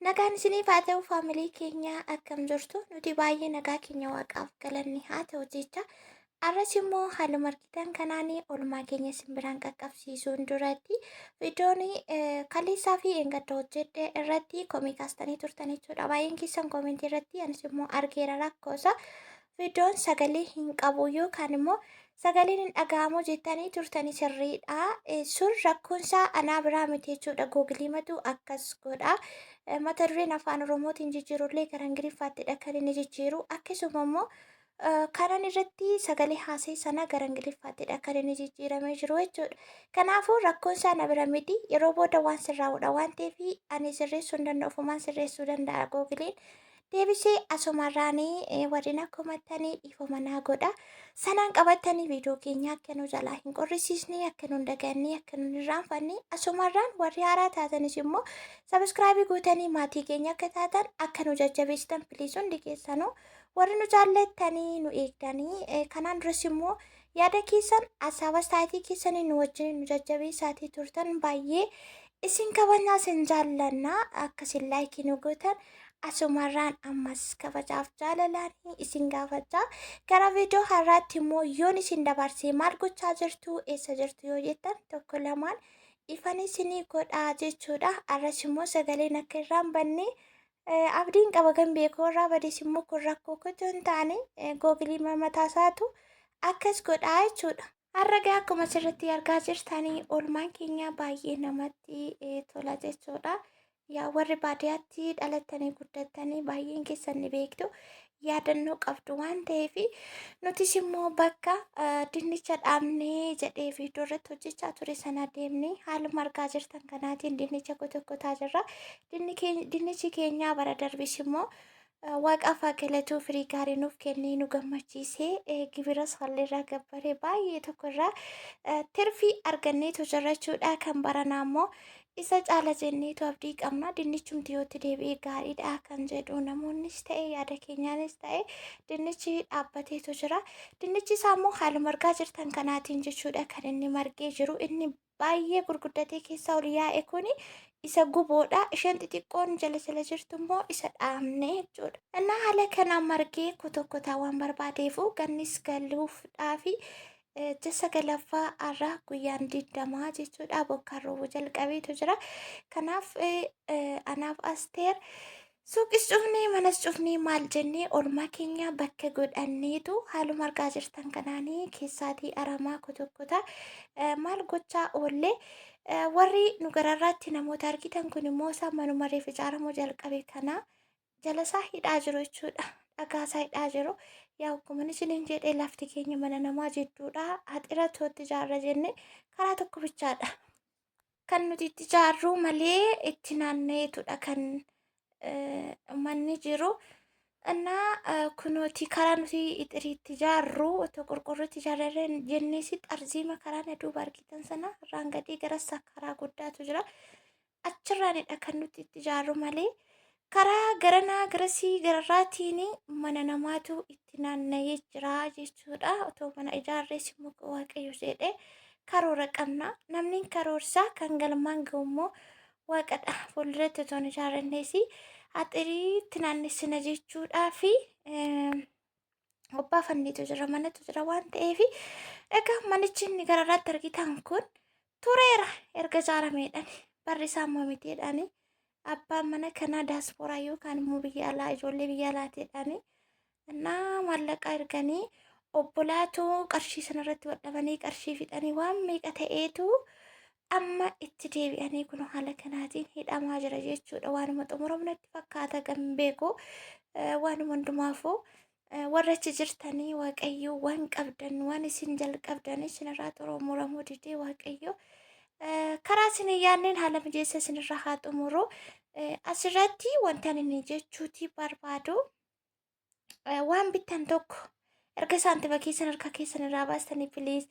Nagaan isiniif haa ta'u faamilii keenya, akkam jirtu? Nuti baay'ee nagaa keenya, waaqaaf galanni haa ta'u jecha. Arras immoo haaluma argitan kanaan oolmaa keenya isin biraan qaqqabsiisuun duratti viidiyoon kaleessaa fi eengadda hojjedhe irratti komii kaastanii turtan jechuudha. Baay'een keessan koomentii irratti, anis immoo argeera rakkoosa. Viidiyoon sagalee hin qabu yookaan immoo sagaleen hin dhaga'amu jettanii turtanii, sirriidha. Sun rakkoonsaa anaa biraa miti jechuudha. Googiliimatu akkas godha. Mata dureen afaan Oromootiin jijjiirullee gara Ingiliffaattidha kan inni jijjiiru. Akkasuma immoo kanan irratti sagalee haasee sana gara Ingiliffaattidha kan inni jijjiiramee jiru jechuudha. Kanaafuu rakkoonsaa na bira miti. Yeroo booda waan sirraa'udha waan ta'eef ani sirreessuu hin danda'u. Ofumaan sirreessuu danda'a googiliin. Deebisee asumarraanii warreen akkumattanii dhiifama naa godha. Sanaan qabattanii viidiyoo keenya akka nu jalaa hin qorrisiisne, akka nu hin daganne, akka nu hin irraanfanne, asumarraan warri haaraa taatanis immoo subscribe gootanii maatii keenya akka taatan, akka nu jajjabeessitan please. Hundi keessanuu warri nu jaallattanii nu eegdanii, kanaan duras immoo yaada keessan hasaaba sa'aatii keessanii nu wajjin nu jajjabeessaatii turtan, baay'ee isin kabajnaa, isin jaallannaa. Akkasin like nu gootan asumarraan ammas kabajaaf jaalalaan isin gaafachaa, gara viidiyoo har'aatti immoo yoon isin dabarsee, maal gochaa jirtu, eessa jirtu yoo jettan, tokko lamaan ifan isinii godhaa jechuudha. Arras immoo sagaleen akka irraan banne abdiin qaba. Kan beekuu irraa bades immoo kun rakkoo kotoo hin taane googilii mataasaatu akkas godhaa jechuudha. Har'a gaa akkuma asirratti argaa jirtanii oolmaan keenya baay'ee namatti tola jechuudha. Yaa warri baadiyyaatti dhalattanii guddattanii baay'een keessan ni beektu. Yaadannoo qabdu waan ta'eef, nutis immoo bakka dinnicha dhaabnee jedhee viidiyoo irratti hojjechaa ture sana deemnee haaluma argaa jirtan kanaatiin dinnicha kotokkotaa jirra. Dinnichi keenya bara darbis immoo waaqaaf haa galatuu firii gaarii nuuf kennee nu gammachiisee, gibiras irraa gabbaree baay'ee tokko irraa tirfii arganneetu jirra jechuudha. Kan baranaa immoo isa caala jenneetu abdii qabna. Dinnichumti yootti deebi'ee gaariidha kan jedhu namoonnis ta'e, yaada keenyaanis ta'e, dinnichi dhaabbateetu jira. Dinnichi isaa immoo haaluma argaa jirtan kanaatiin jechuudha kan inni margee jiru. Inni baay'ee gurguddatee keessaa ol yaa'e kuni isa guboodha. Isheen xixiqqoon jala jala jirtu immoo isa dhaabne jechuudha. Innaa haala kanaan margee kotokkotaa waan barbaadeefu gannis galuufdhaafi jessa galaffaa har'a guyyaan 20 jechuudha. Bokkaan roobuu jalqabeetu jira. Kanaaf anaaf Asteer suuqis cufnee manas cufnee maal jennee oolmaa keenya bakka godhanneetu haaluma argaa jirtan kanaanii keessaatii aramaa kotokkota maal gochaa oollee. Warri nu gararraatti namoota argitan kun immoo isaan manuma reef ijaaramuu jalqabe kana jalasaa hidhaa jiru jechuudha. Dhagaasaa hidhaa jiru. Yaa akkuma isiniin jedhee, lafti keenya mana namaa jidduudha. Haxira tootti ijaarra jenne karaa tokko bichaadha. Kan nuti itti ijaarru malee itti naanna'eetudha kan manni jiru. Innaa kunooti karaa nuti ixiriitti ijaarru, otoo qorqorrootti ijaarra jenneesi xarziima karaa na duuba argitan sana irraan gadii gara karaa guddaatu jira. Achirraanidha kan nuti itti ijaarru malee karaa garanaa garasii gararraatiin mana namaatu itti naanna'ee jira jechuudha. Otoo mana ijaarrees immoo Waaqayyo jedhee karoora qabna. Namni karoorsaa kan galmaan ga'u immoo Waaqadha. Fuulduratti otoo hin ijaarrannees axiriitti naannessina jechuudhaa fi obbaafanneetu jira, manatu jira waan ta'eef. Egaa manichi inni gararraatti argitan kun tureera erga ijaarameedhaan, barri isaa immoo mitiidhaan. Abbaan mana kanaa daaspooraa yookaan immoo biyya alaa, ijoollee biyya alaatiidhaan. Innaa maallaqa erganii obbolaatu qarshii sanarratti wadhabanii qarshii fixanii waan meeqa ta'eetu amma itti deebi'anii kun haala kanaatiin hidhamaa jira jechuudha. Waanuma xumuramu natti fakkaata, kan beeku waanuma hundumaafuu warra achi jirtanii, Waaqayyo waan qabdan, waan isin jalqabdan isinirraa xumuramuu didee, Waaqayyo karaa isin hin yaadneen haala mijeessa isinirraa haa xumuru. Asirratti wanta inni jechuuti barbaadu, waan bittan tokko erga saantima keessan harka keessan irraa baastanii, please,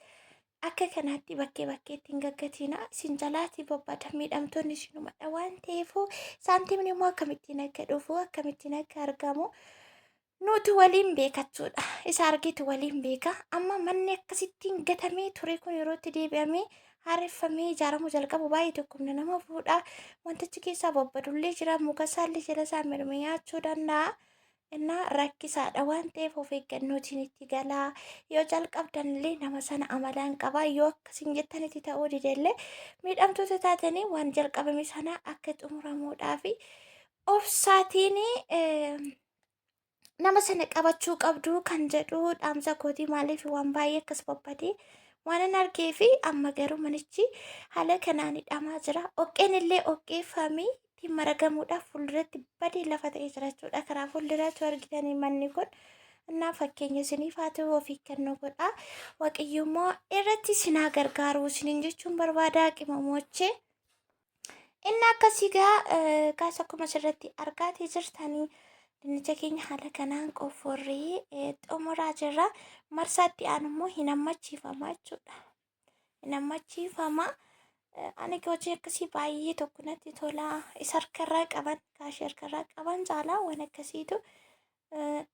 akka kanaatti bakkee bakkeetti hin gaggatiina. Isin jalaatii bobbada, miidhamtoonni isinumadha waan ta'eef. Saantimni immoo akkamittiin akka dhufu, akkamittiin akka argamu nuti waliin beekachuudha. Isa argitu waliin beeka. Amma manni akkasittiin gatamee ture kun yeroo itti deebi'amee haareffamee ijaaramuu jalqabu baay'ee tokko humna nama fuudha. Wantichi keessaa babbadullee jira, muka isaallee jala isaa mirmee nyaachuu danda'a. Innaa rakkisaadha waan ta'eef of eeggannootiin itti galaa. Yoo jalqabdanillee nama sana amalaan qabaa. Yoo akkasiin jettanitti ta'uu didellee miidhamtoota taatanii waan jalqabame sana akka xumuramuudhaaf obsaatiin nama sana qabachuu qabdu kan jedhu dhaamsa kootii. Maaliif waan baay'ee akkas babbadee waan hin argee fi amma garuu manichi haala kanaan hidhamaa jira. Dhoqqeen illee dhoqqeeffamee ittiin maragamuudhaaf fuulduratti badee lafa ta'ee jira jechuudha. Karaa fuulduraatti argitanii manni kun innaa fakkeenya isiniif haa ta'u, of eeggannoo godhaa. Waaqayyo immoo irratti isin haa gargaaru isiniin jechuun barbaada, qimamoochee. Inni akkasii gaa gaas akkuma asirratti argaatii jirtanii dinnicha keenya haala kanaan qofforree xumuraa jirra. Marsaatti aanu immoo hin hammachiifama jechuudha. Hin hammachiifama. Ani hojii akkasii baay'ee tokko natti tola. Isa harkarraa qaban, kaashii harkarraa qaban caalaa waan akkasiitu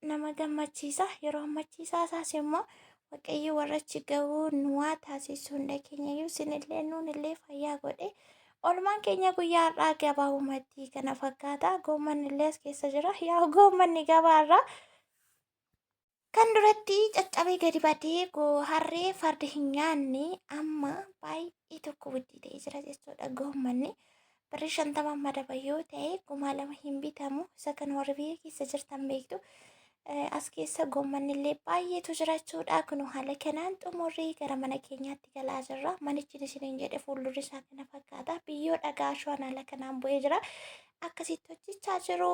nama gammachiisa. Yeroo hammachiisaa isaas immoo Waaqayyo warra achi ga'uu nu haa taasisu, hunda keenya iyyuu isinillee nuunillee fayyaa godhe. Oolmaan keenya guyyaa har'aa gabaabumatti kana fakkaata. Goommanni illee as keessa jira. Yaa goommanni gabaarraa kan duratti caccabee gadi badee harree fardi hin nyaanne amma baay'ee tokko widdii ta'ee jira jechuudha goommanni. Birrii 50 madaba yoo ta'e 2000 hin bitamu. Isa kan warri biyya keessa jirtan beektu. As keessa goommanni illee baay'eetu jira jechuudha. Kun haala kanaan xumurrii gara mana keenyaatti galaa jirra. Manichi isiniin jedhe fuuldurri isaa kana fakkaata. Biyyoo dhagaa ashuwaan haala kanaan bu'ee jira. Akkasitti hojjechaa jiru.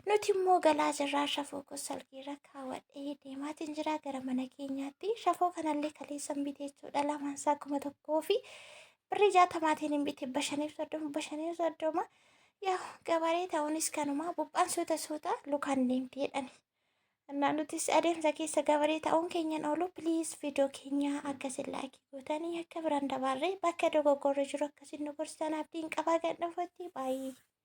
Nuti immoo galaa jirra. Shafoo koo salgiirra kaawwadhee deemaatiin jira gara mana keenyaatti. Shafoo kanallee kaleessan bite jechuudha. Lamaan isaa 1000 fi birrii 60tiin hin bite, 530, 530. Yaa gabaree ta'uunis kanuma, buphaan suuta suuta lukaan deemti jedhani. Innaa nutis adeemsa keessa gabaree ta'uun keenyan oolu. Please, viidiyoo keenya akkasin like gootanii akka biraan dabarree bakka dogoggorri jiru akkasin nu gorsitan abdiin qabaa. Kan dhufutti baay'ee.